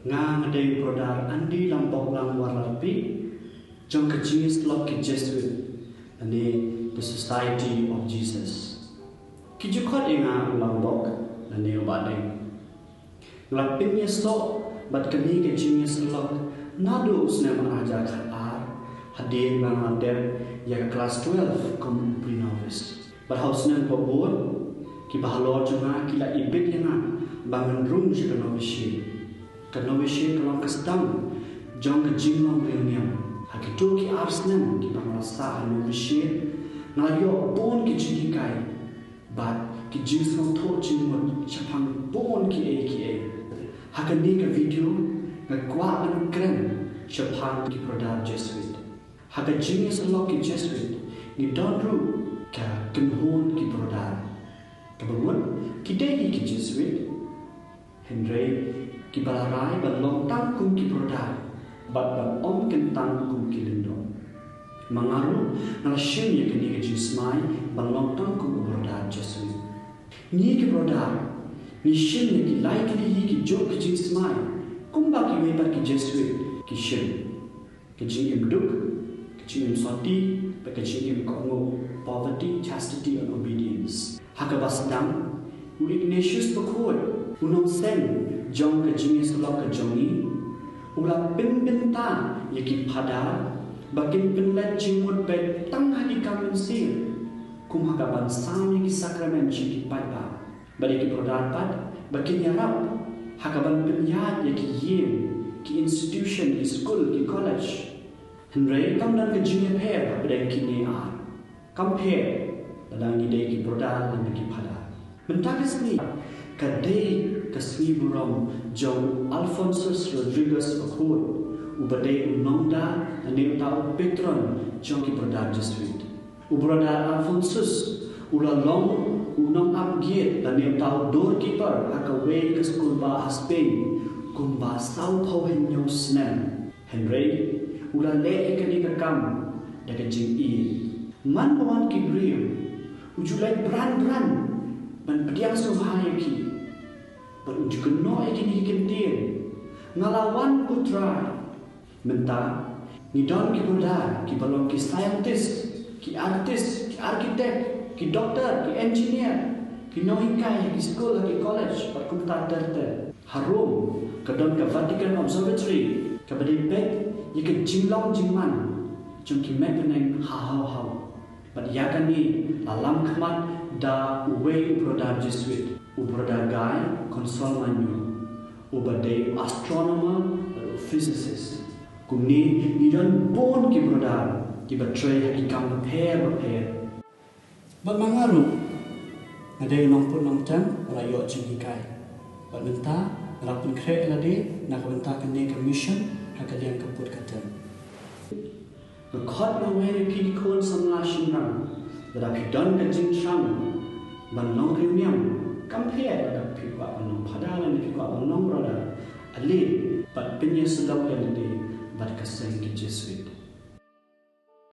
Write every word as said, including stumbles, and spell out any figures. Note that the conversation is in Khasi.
Nga nga dei u Brother Andy Langbok Langwarlarpi, jong ka jingïasyllok ki Jesuit, lane the Society of Jesus. Ki ju khot ïa nga u Langbok, lane u Bahdeng. Nga la pynïasoh bad kane ka jingïasyllok naduh u snem ar hajar khatar, hadien ba nga la dep ïa ka klas twelve kum u pre-novice. Bad ha u snem ba bud, kiba halor jong nga ki la ibit ïa nga ba ngan rung sha ka novitiate. Ka novitiate ka long ka sdang jong ka jinglong riewniam. Ha kito ki ar snem kiba nga la sah ha novitiate, nga la ïoh bun ki jinghikai bad ki jingsngewthuh jingmut shaphang bun kiei kiei. Ha kane ka video nga kwah ban kren shaphang ki Brother Jesuit. Ha ka jingïasyllok ki Jesuit ngi don ruh ka kynhun ki Brother. Kaba mut ki dei hi ki Jesuit, hynrei kiba la rai ban long tang kum ki Brother bad ban ym kyntang kum ki lyngdoh. Ma nga ruh nga la shim ïa kane ka jingsmai ban long tang kum u Brother Jesuit. Ngi ki Brother ngi shim ïa ki lai tylli hi ki juk ki jingsmai kumba kiwei pat ki Jesuit ki shim. Ka jingim duk, ka jingim soti, bad ka jingim kohnguh, poverty, chastity and obedience. Ha kaba sdang, u Ignatius Bakhuid, u nongseng jong ka jingïasyllok ka jong ngi, u la pynbynta ïa ki phadar ba kin pynleit jingmut beit tang ha ki kam mynsiem, kum ha ka ban sam ïa ki sakramen sha ki paidbah. Bad ïa ki Brother pat ba kin ïarap ha ka ban pynïaid ïa ki ïing, ki institution, ki skul, ki college. Hynrei kam don ka jingïapher hapdeng kine ar. Kam pher lada ngi dei ki Brother lane ki Phadar. Mynta ka sngi ka dei ka sngi burom jong Alphonsus Rodriguez Bakhuid, uba dei u nongda lane uta u patron jong ki Brother Jesuit. U Brother Alphonsus u la long u nongap gate lane uta u doorkeeper ha kawei ka skulbah ha Spain kumba sawphew hynñiew snem. Hynrei u la leh ïa kane ka kam da ka jingïeit. Man ba wan ki briew u ju leit bran bran ban pdiang sngewbha ïa ki. Bad u ju kynnoh ïa kine ki kyntien, "Nga la wan, ko Trai." Mynta ngi don ki Brother kiba long ki scientist, ki artist, ki architect, ki doctor, ki engineer, ki nonghikai ha ki skul, ha ki college bad kumta ter ter. Ha Rome ka don ka Vatican Observatory kaba dei peit ïa ka jinglong jingman jong ki met bneng ha haw haw. Bad ïa kane la lam khmat da uwei u Brother Jesuit, u Brother Guy Consolmagno, uba dei astronomer bad u physicist. Kumne ngi don bun ki Brother kiba trei ha ki kam bapher bapher. Bad ma nga ruh nga dei u nongput nongtem uba la ïoh jinghikai. Bad mynta nga la pynkhreh lade na ka bynta kane ka mission ha ka liang ka put ka tem. Nga khot nga wer ïa phi ki khun samla shynrang, lada phi don ka jingthrang ban long riewniam, kam pher lada phi kwah ban long Phadar lane phi kwah ban long Brother, ale bad pynïasyllok ïa lade bad ka seng ki Jesuit.